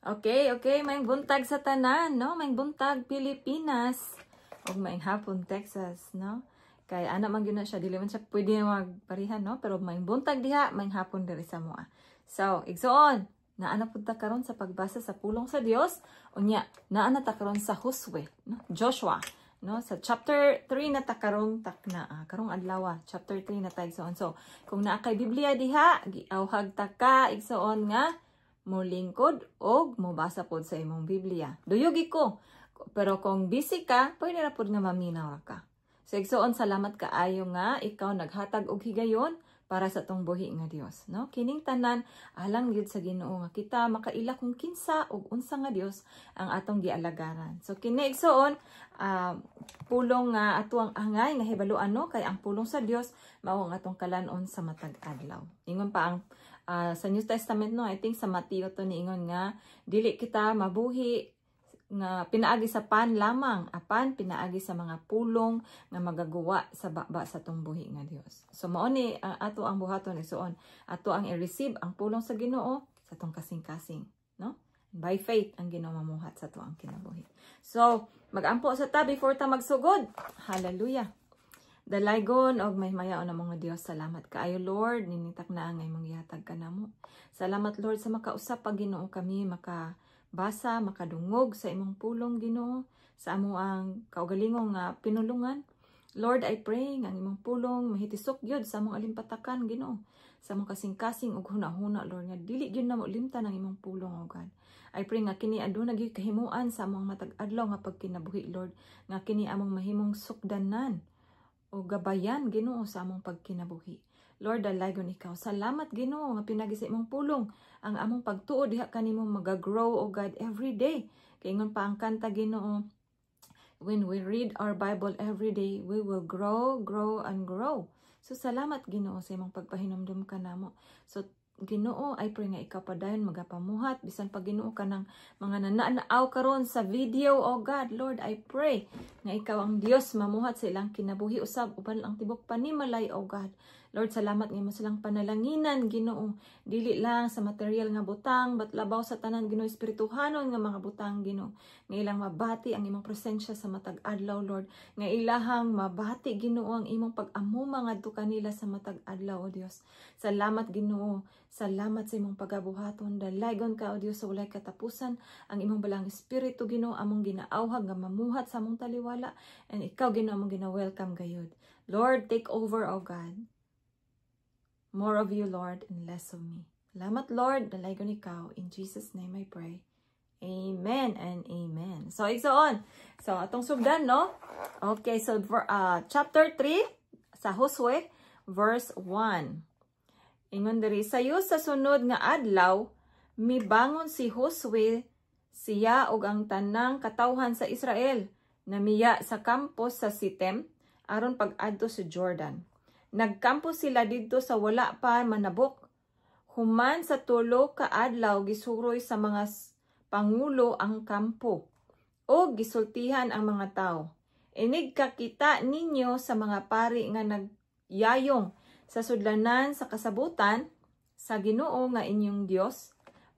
Okay, maayong buntag sa tanan, no? Maayong buntag, Pilipinas ug maayong hapon, Texas, no? Kay ana man gyud na siya, dili man siya pwede magparihan, no? Pero maayong buntag diha, maayong hapon diri sa amoa. So, igsoon, naa na pud ta karon sa pagbasa sa pulong sa Dios. Unya, naa na ta karon sa Josue, no? Joshua, no? Sa chapter 3 na ta karong takna, karong adlaw, chapter 3 na ta, igsoon. So, kung naa kay Biblia diha, giawhag ta ka, igsoon, nga molingkod og mobasa pod sa imong Biblia. Duyugi ko. Pero kung busy ka, pwede ra pod nga maminaw ra ka. So igsoon, salamat kaayo nga ikaw naghatag og higayon para sa atong buhi nga Dios, no? Kining tanan alang gyud sa Ginoo nga kita makaila kung kinsa ug unsa nga Dios ang atong gialagaran. So kini, igsoon, pulong nga ato ang angay nga hibaluan, no, kay ang pulong sa Dios mao ang atong kalan-on sa matag adlaw. Ingon pa ang sa New Testament, no, I think sa Mateo to niingon nga dili kita mabuhi nga pinaagi sa pan lamang, apan pinaagi sa mga pulong nga magagawa sa baba sa atong buhi nga Dios. So mao ni ato ang buhaton, igsoon. Ato ang i-receive ang pulong sa Ginoo sa atong kasing-kasing, no? By faith ang Ginoo mamuhat sa ato ang kinabuhi. So magampo sa ta before ta magsugod. Hallelujah. Dalaygon og mahimayaon na mga Dios, salamat kaayo, Lord, nining takna nga imong gihatag kanamo. Salamat, Lord, sa makausap pag Ginoo kami makabasa, makadungog sa imong pulong, Ginoo, sa amo ang kaugalingong nga pinulungan. Lord, I pray nga ang imong pulong mahitisok gyud sa among alimpatakan, Ginoo, sa among kasing-kasing ug huna-huna, Lord, nga dili gyud namo limtan ang imong pulong, O God. I pray nga kini aduna gyud kahimuan sa among matag adlaw nga pagkinabuhi, Lord, nga kini among mahimong sukdanan o gabayan, Ginoo, sa among pagkinabuhi. Lord, dalaygon ikaw. Salamat, Ginoo, nga pinagi sa imong pulong ang among pagtuo diha kanimo magagrow, O God, every day. Kay ingon pa ang kanta, Ginoo, when we read our Bible every day, we will grow, grow, and grow. So salamat, Ginoo, sa imong pagpahinumdum kanamo. So Ginoo, I pray nga ikaw padayon magapamuhat bisan pa, Ginoo, kanang mga nananaw karon sa video, oh God. Lord, I pray nga ikaw ang Dios mamuhat sa ilang kinabuhi usab uban ang tibok panimalay, oh God. Lord, salamat nga imo silang panalanginan, Ginoo, dili lang sa material nga butang, but labaw sa tanan, Ginoo, espirituhanon nga mga butang, Ginoo, nga ilang mabati ang imong presensya sa matag adlaw, Lord, nga ilahang mabati, Ginoo, ang imong pag-amuma ngadto kanila sa matag adlaw, o Dios. Salamat, Ginoo. Salamat sa imong pagabuhaton. Dalaygon ka, O Dios, sa walay katapusan. Ang imong Balaang Espiritu, Ginoo, among ginaawhag nga mamuhat sa among taliwala. And ikaw, Ginoo, among gina-welcome gayud. Lord, take over, O God. More of you, Lord, and less of me. Salamat, Lord. Dalaygon ikaw. In Jesus' name I pray. Amen and amen. So, igsoon. So, atong sugdan, no? Okay, so for chapter 3 sa Josue, verse 1. Ingon diri, sayo sa sunod nga adlaw, mibangon si Josue, siya ug ang tanang katawhan sa Israel, namiya sa kampo sa Sitem aron pag-adto sa Jordan. Nagkampo sila didto sa wala pa manabok. Human sa 3 ka adlaw, gisuroy sa mga pangulo ang kampo ug gisultihan ang mga tawo. "Inig kakita ninyo sa mga pari nga nagyayong sa sudlanan sa kasabutan sa Ginoo nga inyong Dios,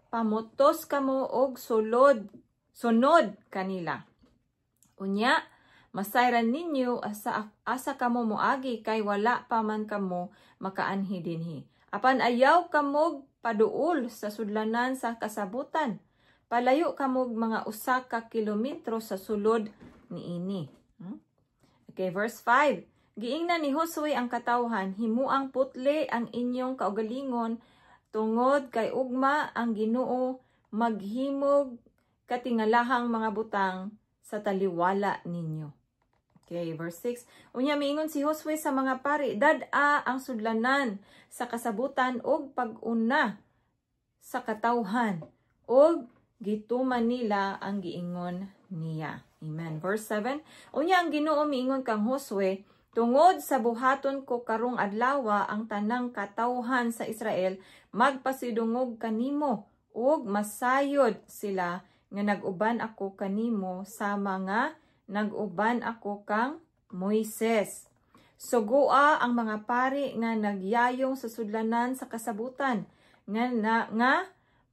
pamutos kamo og sulod sunod kanila. Unya masayran ninyo asa asa kamo moagi kay wala pa man kamo makaanhi dinhi. Apan ayaw kamog paduol sa sudlanan sa kasabutan. Palayo kamog mga 1 ka kilometro sa sulod niini." Okay, verse 5. Giingnan ni Josue ang katawhan, "Himuang putli ang inyong kaugalingon tungod kay ugma ang Ginoo maghimog katingalahang mga butang sa taliwala ninyo." Okay, verse 6. Unya miingon si Josue sa mga pari, "Dad-a ang sudlanan sa kasabutan og pag-una sa katawhan." Og gituman nila ang giingon niya. Amen. Verse 7. Unya ang Ginoo miingon kang Josue, "Tungod sa buhaton ko karong adlawa, ang tanang katawhan sa Israel magpasidungog kanimo ug masayod sila nga nag-uban ako kanimo sama nga nag-uban ako kang Moises. Sugoa ang mga pari nga nagyayong sa sudlanan sa kasabutan nga, na, nga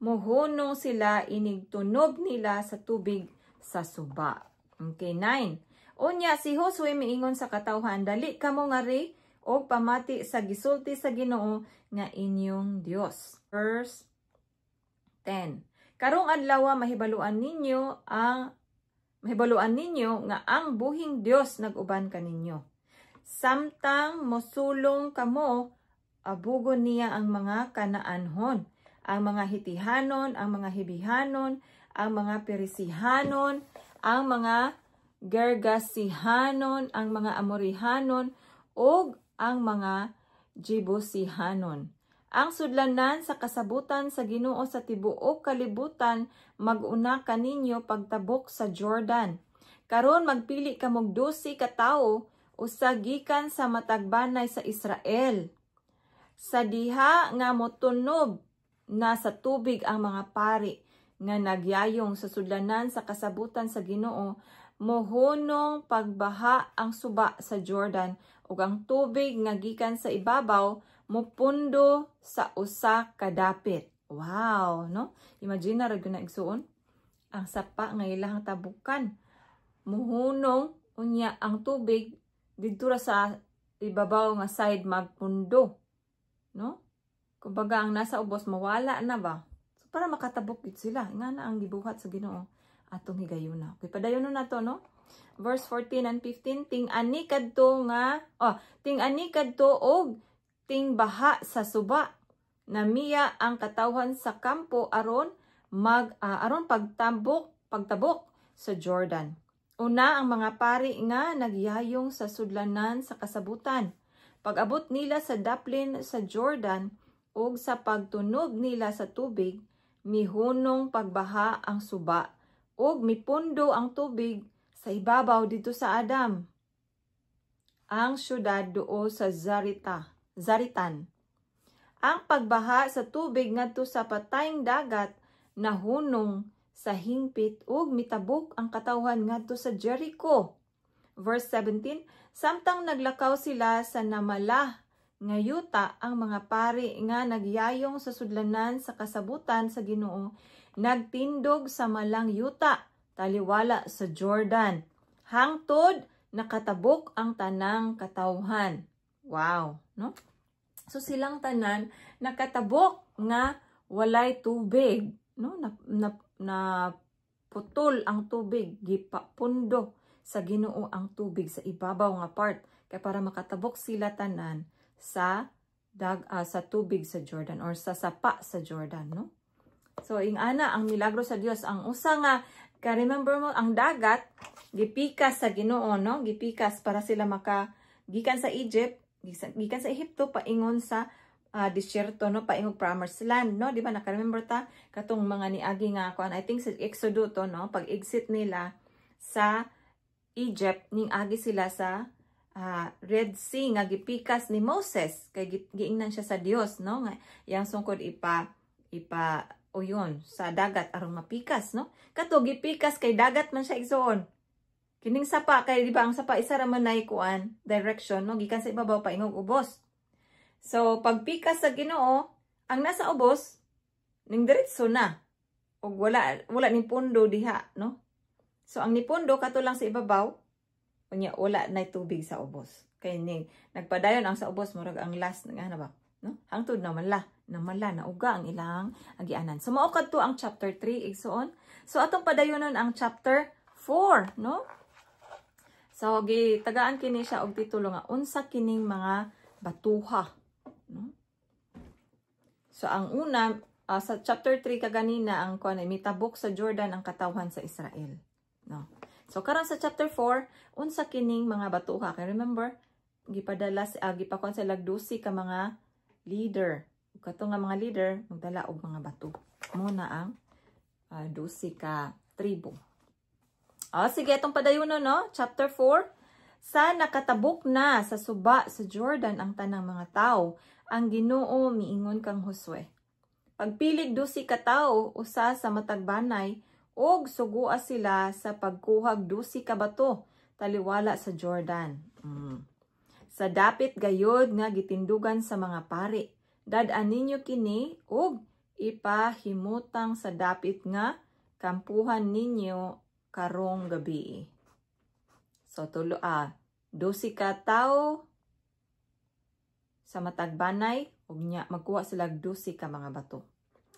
Muhunong sila inig tunob nila sa tubig sa suba. Okay, 9. Unya si Josue miingon sa katawhan, "Dali kamo ngari og pamati sa gisulti sa Ginoo nga inyong Dios." Verse 10. "Karong adlaw mahibaluan ninyo nga ang buhing Dios nag-uban kaninyo. Samtang mosulong kamo, abugon niya ang mga Kanaanhon, ang mga Hitihanon, ang mga Hibihanon, ang mga Perisihanon, ang mga Gergasihanon, ang mga Amorihanon, ug ang mga Jebusihanon. Ang sudlanan sa kasabutan sa Ginoo sa tibuok kalibutan mag-una kaninyo pagtabok sa Jordan. Karon magpili kamog 12 ka tawo, usa gikan sa matag banay sa Israel. Sa diha nga motunob na sa tubig ang mga pari nga nagyayong sa sudlanan sa kasabutan sa Ginoo, mohunong pagbaha ang suba sa Jordan ug ang tubig nga gikan sa ibabaw mopundo sa usa ka dapit." Wow, no? Imagine na ra gyud na, igsuon. Ang sapa nga ilahang tabukan muhunong, unya ang tubig didto ra sa ibabaw nga side magpundo, no? Kumbaga ang nasa ubos mawala na ba? So para makatabok gid sila, nga na ang gibuhat sa Ginoo atong higayuna. Okay, padayon na to, no? Verse 14 and 15, "Ting ani kadto og ting baha sa suba. Namiya ang katawhan sa kampo aron pagtabok sa Jordan. Una ang mga pari nga nagyayong sa sudlanan sa kasabutan. Pag-abot nila sa daplin sa Jordan ug sa pagtunob nila sa tubig, mihunong pagbaha ang suba ug mipundo ang tubig sa ibabaw didto sa Adam, ang syudad duol sa Zaritan. Ang pagbaha sa tubig ngadto sa Patayng Dagat nahunong sa hingpit ug mitabok ang katawhan ngadto sa Jericho." Verse 17, "Samtang naglakaw sila sa namala nga yuta, ang mga pari nga nagyayong sa sudlanan sa kasabutan sa Ginoo nagtindog sa malang yuta taliwala sa Jordan hangtod nakatabok ang tanang katawhan." Wow, no? So silang tanan nakatabok nga walay tubig, no? Na putol ang tubig, gipapundo sa Ginoo ang tubig sa ibabaw nga part kay para makatabok sila tanan sa tubig sa Jordan or sa sapa sa Jordan, no? So ing-ana ang milagro sa Dios. Ang usa nga ka remember mo ang dagat gipikas sa Ginoo, no? Gipikas para sila maka gikan sa Egypt, gikan sa Ehipto paingon sa disyerto, no, paingog Promised Land, no? Di ba naka-remember ta katong mga niagi nga kuan? I think sa Exodus to, no? Pag exit nila sa Egypt, ning agi sila sa Red Sea nga gipikas ni Moses kay giingnan siya sa Dios, no, nga yang sungkod ipa ipa uyon sa dagat aron mapikas, no? Kato gipikas kay dagat man siya, igsuon. Kining sapa kay di ba ang sapa isa ra man nay kuan direction, no, gikan sa ibabaw paingog ubos. So pagpikas sa Ginoo, ang nasa ubos ning diretso na ug wala ning pundo diha, no? So ang nipundo kato lang sa ibabaw, unya wala nay tubig sa ubos kay ning nagpadayon ang sa ubos, murag ang last nga na ba, no? Hangtod na mala namala nauga ang ilang agianan. So mao kadto ang chapter 3, igsuon. So atong padayonon ang chapter 4, no? So gitagaan kini siya og titulo nga "Unsa kining mga batuha", no? So ang una sa chapter 3 kaganina, ang kuan ay mitabok sa Jordan ang katawhan sa Israel, no? So karon sa chapter 4, unsa kining mga batuha? Kay remember, gipadala gipakuan sa 12 ka mga leader. Ug kato nga mga leader magdala og mga bato. Mao na ang 12 ka tribo. Oh, sige, itong padayonon, no? Chapter 4. "Sa nakatabok na sa suba sa Jordan ang tanang mga tao, ang Ginoo miingon kang Josue, 'Pagpilig 12 ka tawo, usa sa matag banay, ug sugua sila sa pagkuhag 12 ka bato taliwala sa Jordan. Sa dapit gayod nga gitindugan sa mga pari. Dad-an ninyo kini ug ipahimutang sa dapit nga kampuhan ninyo karong gabi. So tulo 12 ka tawo sa matag banay ug nya magkuha sila 12 ka mga bato.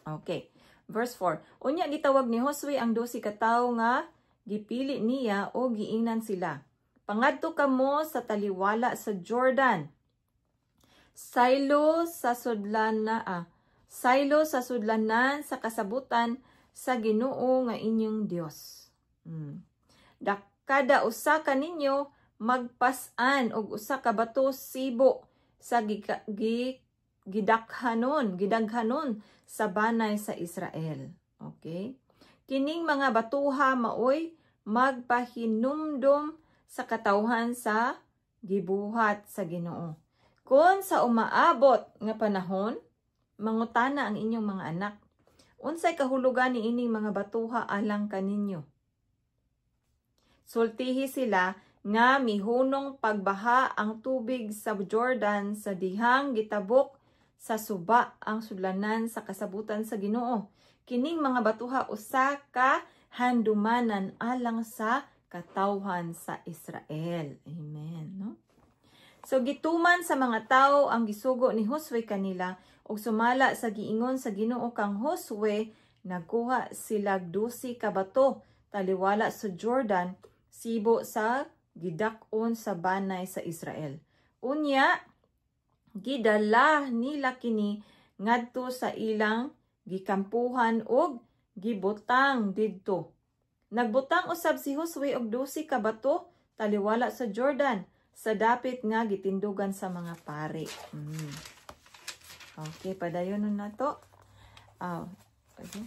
Okay. Verse 4. Unya gitawag ni Josue ang 12 ka tawo nga gipili niya o giingnan sila. "Pangadto kamo sa taliwala sa Jordan. Saylo sa sudlanan sa kasabutan sa Ginoo nga inyong Dios. Kada usa kaninyo magpas-an og usa ka bato sibo sa gidaghanon sa banay sa Israel." Okay? "Kining mga batuha maoy magpahinumdom sa katawhan sa gibuhat sa Ginoo. Kung sa umaabot nga panahon, mangutana ang inyong mga anak, 'Unsay kahulugan ni ining mga batuha alang kaninyo?' Sultihi sila nga mihunong pagbaha ang tubig sa Jordan sa dihang gitabok sa suba ang sudlanan sa kasabutan sa Ginoo. Kining mga batuha usa ka handumanan alang sa katawhan sa Israel." Amen. No? So gituman sa mga tawo ang gisugo ni Josue kanila ug sumala sa giingon sa Ginoo kang Josue, nagkuha sila 12 ka bato taliwala sa Jordan sibo sa gidak-on sa banay sa Israel. Unya gidala nila kini ngadto sa ilang gikampuhan ug gibutang didto. Nagbutang usab si Josue og 12 ka bato taliwala sa Jordan sa dapit nga gitindugan sa mga pari. Okay, padayon nun na to. Okay.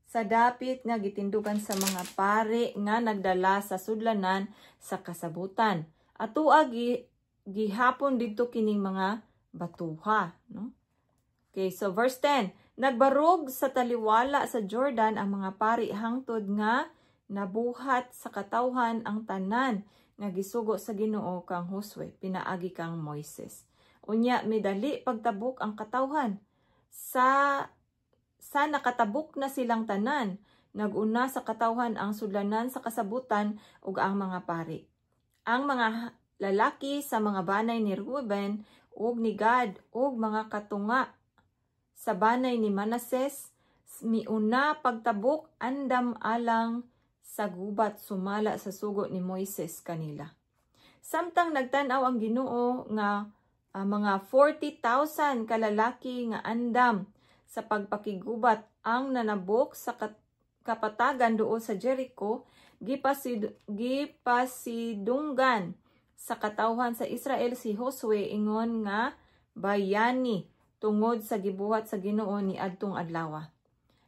Sa dapit nga gitindugan sa mga pari nga nagdala sa sudlanan sa kasabutan. Atua gihapon didto kining mga batuha, no? Okay, so verse 10. Nagbarog sa taliwala sa Jordan ang mga pari hangtod nga nabuhat sa katawhan ang tanan nga gisugo sa Ginoo kang Josue pinaagi kang Moises. Unya midali pagtabok ang katawhan. Sa nakatabok na silang tanan, naguna sa katawhan ang sudlanan sa kasabutan ug ang mga pari. Ang mga lalaki sa mga banay ni Ruben ug ni Gad ug mga katunga sa banay ni Manases miuna pagtabok andam alang sa gubat sumala sa sugo ni Moises kanila. Samtang nagtan-aw ang Ginoo nga mga 40,000 kalalaki nga andam sa pagpakigubat ang nanabok sa kapatagan duol sa Jericho, gipasidunggan sa katawhan sa Israel si Josue ingon nga bayani tungod sa gibuhat sa Ginoo ni adtong adlaw.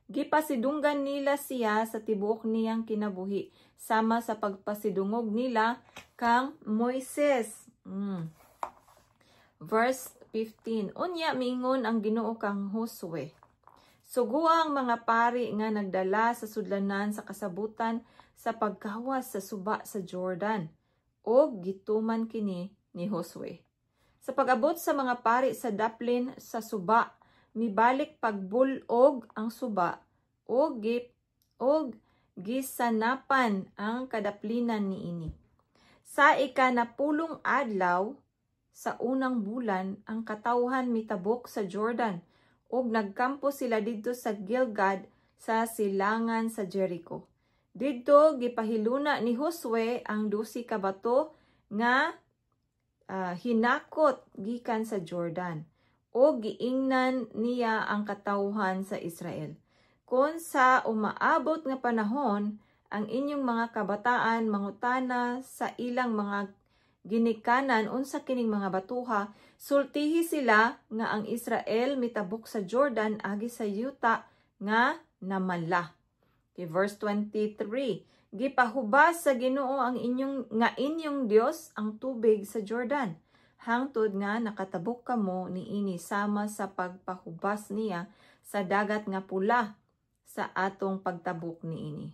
Gipasidunggan nila siya sa tibuok niyang kinabuhi sama sa pagpasidungog nila kang Moises. Verse 15. Unya miingon ang Ginoo kang Josue, "Sugua ang mga pari nga nagdala sa sudlanan sa kasabutan sa pagkawas sa suba sa Jordan." Og gituman kini ni Josue. Sa pag-abot sa mga pari sa daplin sa suba, mibalik pagbulog ang suba og gisanapan ang kadaplinan niini. Sa 10 adlaw sa unang bulan, ang katawhan mitabok sa Jordan ug nagkampo sila didto sa Gilgad sa silangan sa Jericho. Didto gipahiluna ni Josue ang 12 ka bato nga hinakot gikan sa Jordan o giingnan niya ang katawhan sa Israel, "Kung sa umaabot nga panahon, ang inyong mga kabataan mangutana sa ilang mga ginikanan unsa kining mga batuha, sultihi sila nga ang Israel mitabok sa Jordan agi sa yuta nga namala." Okay, verse 23. Gipahubas sa Ginoo ang inyong nga inyong Dios ang tubig sa Jordan hangtod nga nakatabok kamo niini sama sa pagpahubas niya sa Dagat nga Pula sa atong pagtabok niini.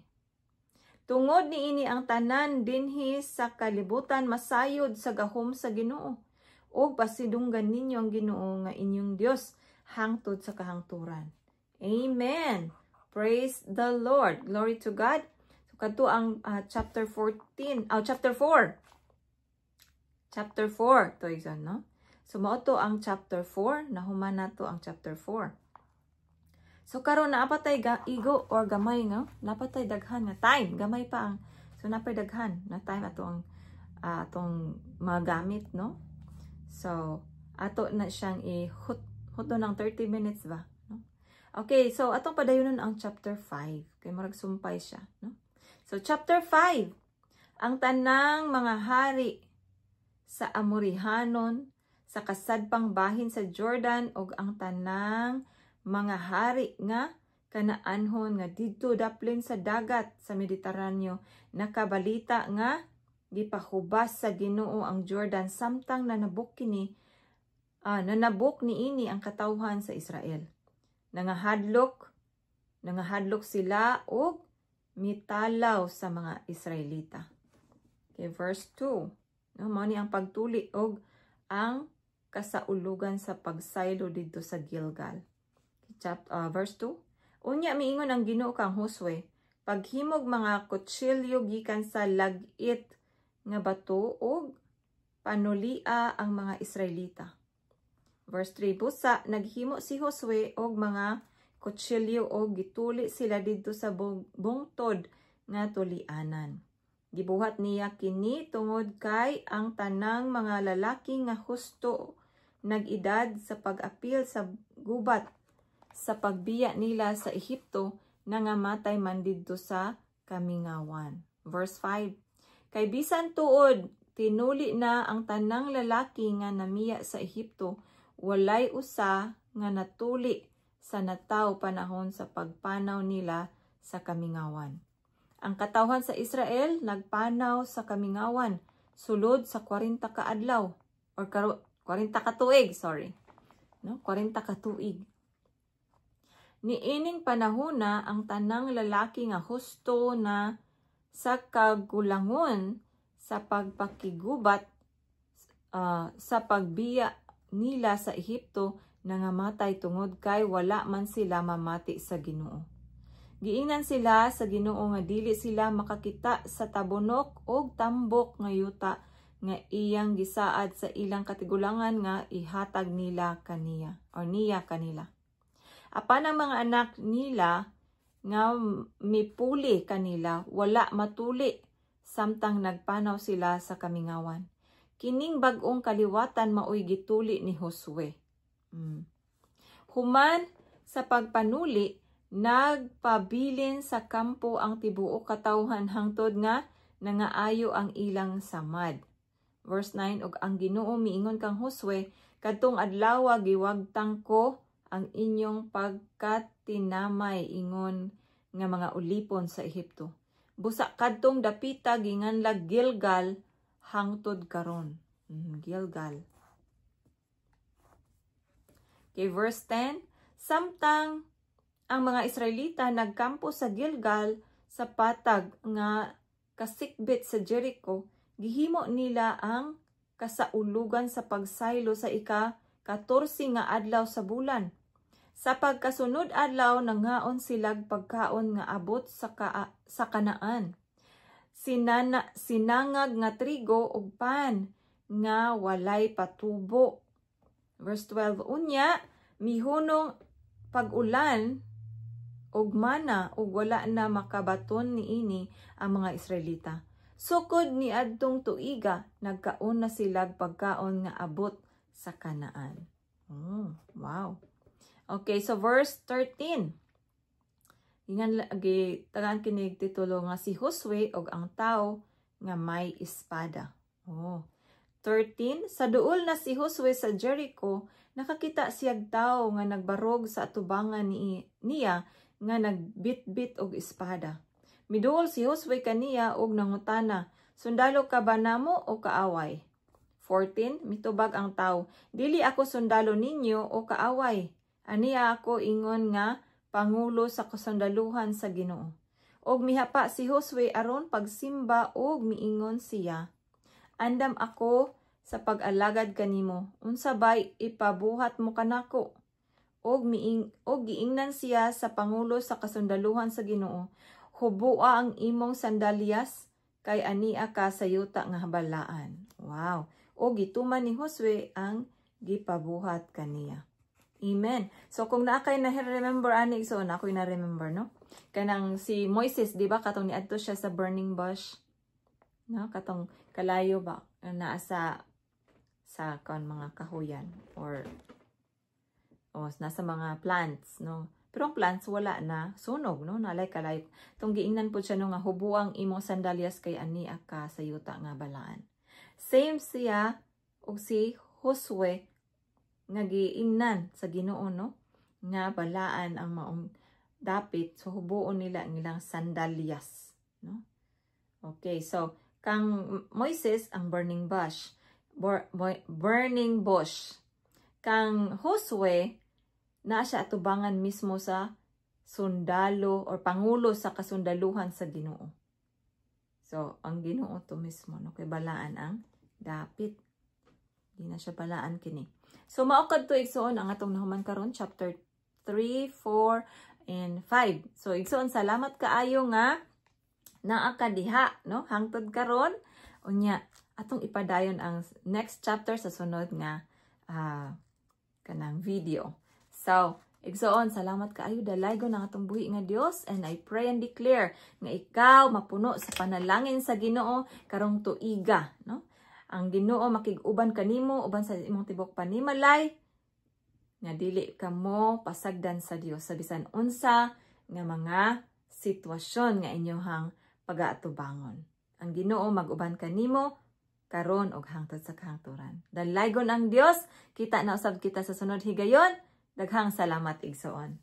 Tungod niini ang tanan dinhi sa kalibutan masayod sa gahom sa Ginoo. Ug pasidunggan ninyo ang Ginoo nga inyong Dios hangtod sa kahangturan. Amen. Praise the Lord. Glory to God. So kadto ang chapter 14, oh, chapter 4. Chapter 4 to igsoon, no? So mao to ang chapter 4, nahuman nato ang chapter 4. So karon naa pa tay igo or gamay, no? Naa pa tay daghan nga time, gamay pa ang, so naa pay daghan na time ato ang atong magamit, no? So ato na siyang i-hut huto ng 30 minutes ba, no? Okay, so atong padayonon ang chapter 5 kay murag sumpay siya, no? So chapter 5, ang tanang mga hari sa Amorihanon sa kasadpang bahin sa Jordan ug ang tanang mga hari nga Kanaanhon nga didto daplin sa dagat sa Mediteraneo nakabalita nga gipahubas sa Ginoo ang Jordan samtang nanabok niini ang katawhan sa Israel. Nangahadlok sila og mitalaw sa mga Israelita. Okay, verse 2. No, mao ni ang pagtuli og ang kasaulugan sa pagsaylo didto sa Gilgal. Verse 2. Unya miingon ang Ginoo kang Josue, "Paghimog mga kutsilyo gikan sa lag-it nga bato ug panulia ang mga Israelita." Verse 3, busa naghimo si Josue og mga kutsilyo og gituli sila didto sa bungtod nga tulianan. Gibuhat niya kini tungod kay ang tanang mga lalaki nga husto nag-edad sa pag-apil sa gubat sa pagbiya nila sa Ehipto nangamatay man didto sa kamingawan. Verse 5. Kay bisan tuod tinuli na ang tanang lalaki nga namiya sa Ehipto, walay usa nga natuli sa nataw panahon sa pagpanaw nila sa kamingawan. Ang katawhan sa Israel nagpanaw sa kamingawan sulod sa 40 ka adlaw or 40 ka tuig, sorry. No, 40 ka tuig. Niining panahona, ang tanang lalaki nga husto na sa kagulangon sa pagpakigubat sa pagbiya nila sa Ehipto nangamatay tungod kay wala man sila mamati sa Ginoo. Giingnan sila sa Ginoo nga dili sila makakita sa tabunok og tambok nga yuta nga iyang gisaad sa ilang katigulangan nga ihatag nila kaniya or niya kanila. Apan ang mga anak nila nga mipuli kanila wala matuli samtang nagpanaw sila sa kamingawan. Kining bag-ong kaliwatan maoy gituli ni Josue. Human sa pagpanuli, nagpabilin sa kampo ang tibuok katawhan hangtod nga nangaayo ang ilang samad. Verse 9, ug ang Ginoo miingon kang Josue, "Kadtong adlaw giwagtang ko ang inyong pagkatinamay ingon nga mga ulipon sa Ehipto." Busa kadtong dapita ginganlag Gilgal hangtod karon. Gilgal. Okay, verse 10. Samtang ang mga Israelita nagkampo sa Gilgal sa patag nga kasikbit sa Jericho, gihimo nila ang kasaulugan sa pagsaylo sa ika-14 nga adlaw sa bulan. Sa pagkasunod adlaw, nangaon silag pagkaon nga abot sa Kanaan. Sinangag nga trigo ug pan nga walay patubo. Verse 12, unya mihunong pag-ulan og mana ug wala na makabaton niini ang mga Israelita. Sukod ni adtong tuiga, nagkaon na sila pagkaon nga abot sa Kanaan. Oh, wow. Okay, so verse 13. Ingan gitagaan kinig titulo nga si Josue og ang tao nga may espada. Oh. 13. Sa duol na si Josue sa Jericho, nakakita siyag tao nga nagbarog sa atubangan niya nga nagbitbit og espada. Miduol si Josue kaniya og nangutana, "Sundalo ka ba namo o kaaway?" 14. Mitubag ang tao, "Dili ako sundalo ninyo o kaaway. Aniya ako ingon nga pangulo sa kasundaluhan sa Ginoo." Og mihapa si Josue aron pagsimba og miingon siya, "Andam ako sa pag-alagad kanimo. Unsa bay ipabuhat mo kanako? Og giingnan siya sa pangulo sa kasundaluhan sa Ginoo, "Hubua ang imong sandalyas kay ania ka sa yuta nga balaan." Wow. Og gituman ni Josue ang gipabuhat kaniya. Amen. So kung naa kay na remember ani, so na ako'y na remember, no? Kanang si Moises, di ba, katong niadto siya sa burning bush, no? Katong kalayo ba naa sa kon mga kahuyan or o nasa mga plants, no? Pero ang plants wala na sunog, no? Nalay kalayo. Tong giingnan po siya, no, nga "Hubuang imong sandalyas kay ani ka sa yuta nga balaan." Same siya og si Josue nga giingnan sa Ginoo, no, nga balaan ang maong dapit, so hubuon nila ang ilang sandalyas, no? Okay, so kang Moises ang burning bush, burning bush. Kang Josue na siya atubangan mismo sa sundalo or pangulo sa kasundaluhan sa Ginoo. So, ang Ginoo to mismo, no, kay balaan ang dapit. Di na siya balaan kini. So, mao kadto, igsoon, ang atong nahuman karon, chapter 3, 4, and 5. So, igsoon, salamat kaayo nga naa ka diha, no? Hangtod karon. Unya, atong ipadayon ang next chapter sa sunod nga kanang video. So, igsoon, salamat kaayo. Dalaygon ang atong buhi nga Dios and I pray and declare nga ikaw mapuno sa panalangin sa Ginoo karong tuiga, no? Ang Ginoo makig-uban kanimo uban sa imong tibok panimalay nga dili ka mo pasagdan sa Dios sa bisan unsa nga mga sitwasyon nga inyohang pagaatubangon. Ang Ginoo mag-uban kanimo karon og hangtod sa kahangturan. Dalaygon ang Dios, kita na usab kita sa sunod higayon. Daghang salamat, igsoon.